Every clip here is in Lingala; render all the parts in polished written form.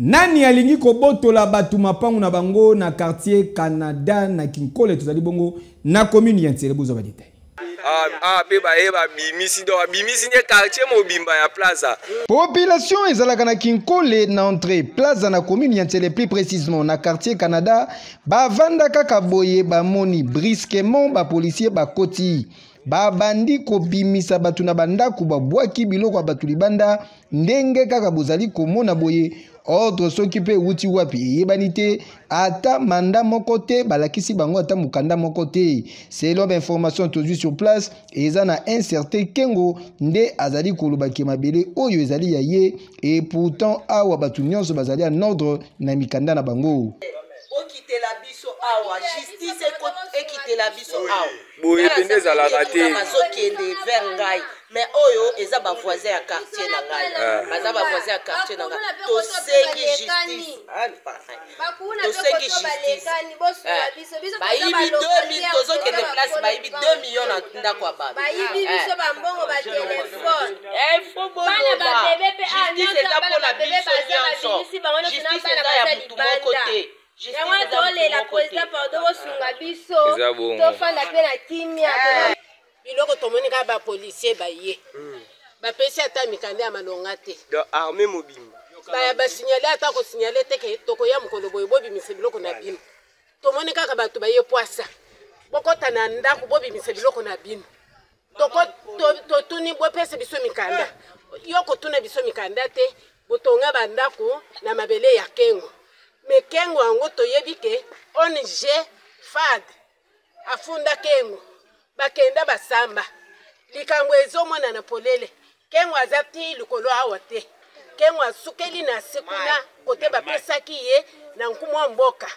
Nani alingi kobotola bato mapangu na bango na quartier Canada na Kinkole? Tozali bongo na commune ya Nsele. Bozwa ba détail. Ah, mpe baye babimisi, donc babimisi nde quartier mobimba ya Plaza. Population ezalaka na Kinkole, na entrée Plaza, na commune ya Nsele, plus précisément na quartier Canada, bavanda kaka boye, bamoni brusquement bapolicier bakoti, babandi kobimisa bato na bandako, babwaki biloko ya bato libanda. Ndenge kaka bozali komona boye, ordre soki mpe ewuti wapi eyebani te. Ata mandat moko te balakisi bango, ata mokanda moko te. Selon bainformation tozwi sur place, eza na un certain Kengo nde azali kolobaki mabele oyo ezali ya ye. Et pourtant awa bato nyonso bazali en ordre na mikanda na bango. Okitela biso awa, justice ekitela biso awa. Boye mpenza ezalaka te. Bazokende vers ngai, mais oyo eza bavoisin ya quartier na ngai. Baza bavoisin ya quartier na ngai. Tosengi justice, tosengi justice. Bayibi 2000, tozokende place, bayibi 2 millions na ndako ya bato. Bayibi biso bambongo, batelefone. Boloba, justice eza mpona biso nyonso, justice eza ya mutu moko te. Yango tolela président, pardon, bosunga biso, tofanda mpe na kimia. Biloko tomoni kaka bapolicier baye, bapesi ata mikanda ya malonga te. Donc armée mobimba. Baya basignaler, ata kosignaler te ke tokoya mokolo boye, bobimisa biloko na bino. Tomoni kaka bato baye pwasa, bokɔta na ndako, bobimisa biloko na bino. Totuni, bopesa biso mikanda. Yo kotuna biso mikanda te. Botonga bandako na mabele ya Kengo, mais Kengo yango toyebi ke ONG FAD afunda Kengo, bakenda basamba, likambo ezomonana polele. Kengo aza ti likolo awa te, Kengo asukeli na se kuna kote bapesaki ye na nkumu ya mboka.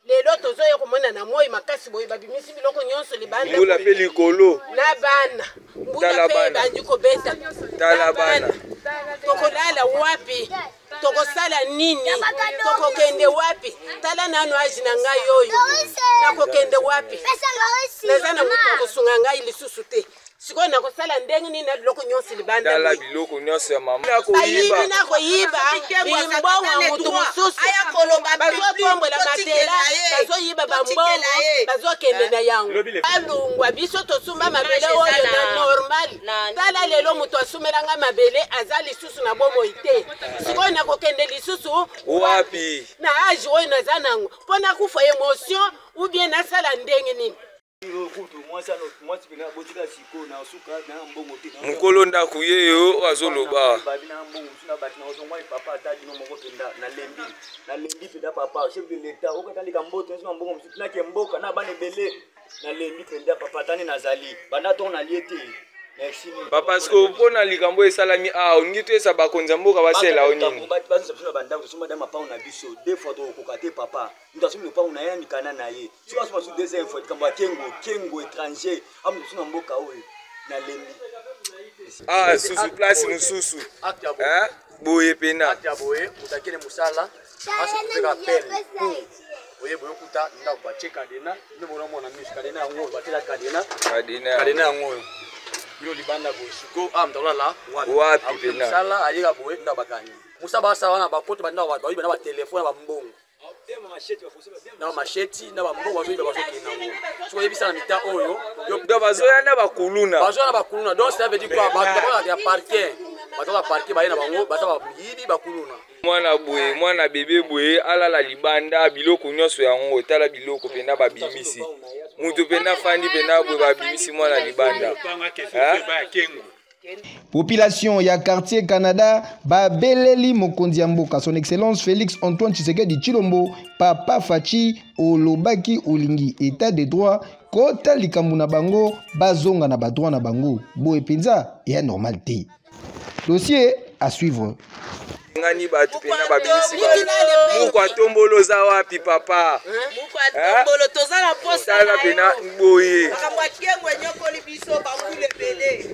Lelo tozoya komona na moi makasi boye, babimisi biloko nyonso libanda. Mbula mpe likolo. Na bana, mbula mpe ebandi kobeta. Tala bana. Tokolala wapi? Tokosala nini? Tokokende wapi? Tala nano âge na ngai oyo, nakokende wapi? Naza na moto akosunga ngai lisusu te. Sikoyo nakosala ndenge nini na biloko nyonso libanda? Tala biloko nyonso ya mama. Bayibi na koyiba mbongo ya motu mosusu, bazotombola matela, bazoyiba bambongo, bazokende na yango. Balungwa biso, tosumba mabele oyo na normal. Tala lelo, moto asumelanga mabele aza lisusu na bomoi te. Sikoyo nakokende lisusu wapi? Na âge oyo naza nango, mpo nakufa émotion ou bien nasala ndenge nini? Mokolo ndako ye oyo azoloba. Nalembi mpenza, papa chef de l'État, okatalika mboto nyonso na mbongo mosusu, nake mboka na bana ebele. Nalembi mpenza, papa. Tani nazali banda ntongo nalie te. Merci. Papa, siko mpona likambo esalami awa, olingi toyesa bakonzi ya mboka basela o nini? Bazonisa biso na bandako tosomba da mapango na biso. Deux fois tokokoka te, papa. Moto asombi lopango na ye na mikanda na ye, soki asomba su deuxième fois, likambo ya Kengo, Kengo étranger amoto biso na mboka oyo. Nalembi. Ah, susu place mosusu boye pena. Ya boye, moto akende mosala, asekufeka pene oye boye, okuta ndako batie cadenas. Bino bona mona miso cadenas yango oyo batiela cadenas. Cadenas yango oyo, bino libanda boye. Siko a moto alala wapi pena? Mosala ayeka boye, ndako bakangi. Mosala basala wana, bakota bandako, bato bayiba na batelefone, na bambongo, na bamasheti, na bambongo, bazoyiba, bazokende yango. Soki oyebisa na mita oyo. Donc bazoya na bakuluna. Bazoya na bakuluna. Donc ça veut dire quoi? Bato bakolaka ya parquet, bato ya parquet baye na bango, baza bayibi, bakuluna. Mwana boye, mwana bebe boye alala libanda, biloko nyonso yango. Tala biloko mpena babimisi. Moto mpena afandi mpena boye, babimisi mwana libanda. Population ya quartier Canada babeleli mokonzi ya mboka, Son Excellence Félix Antoine Tshisekedi Tshilombo. Papa Fatshi, olobaki olingi état de droit, kota likambo na bango, bazonga na badroit na bango. Boye mpenza eya normal te. Dossier à suivre. Ngani bato mpena babimisi. Muku atombolo oza wapi, papa? Muku atombolo, toza na posa. Tala pena boye. Makambo ya Kengo enyokoli biso bambula ebele.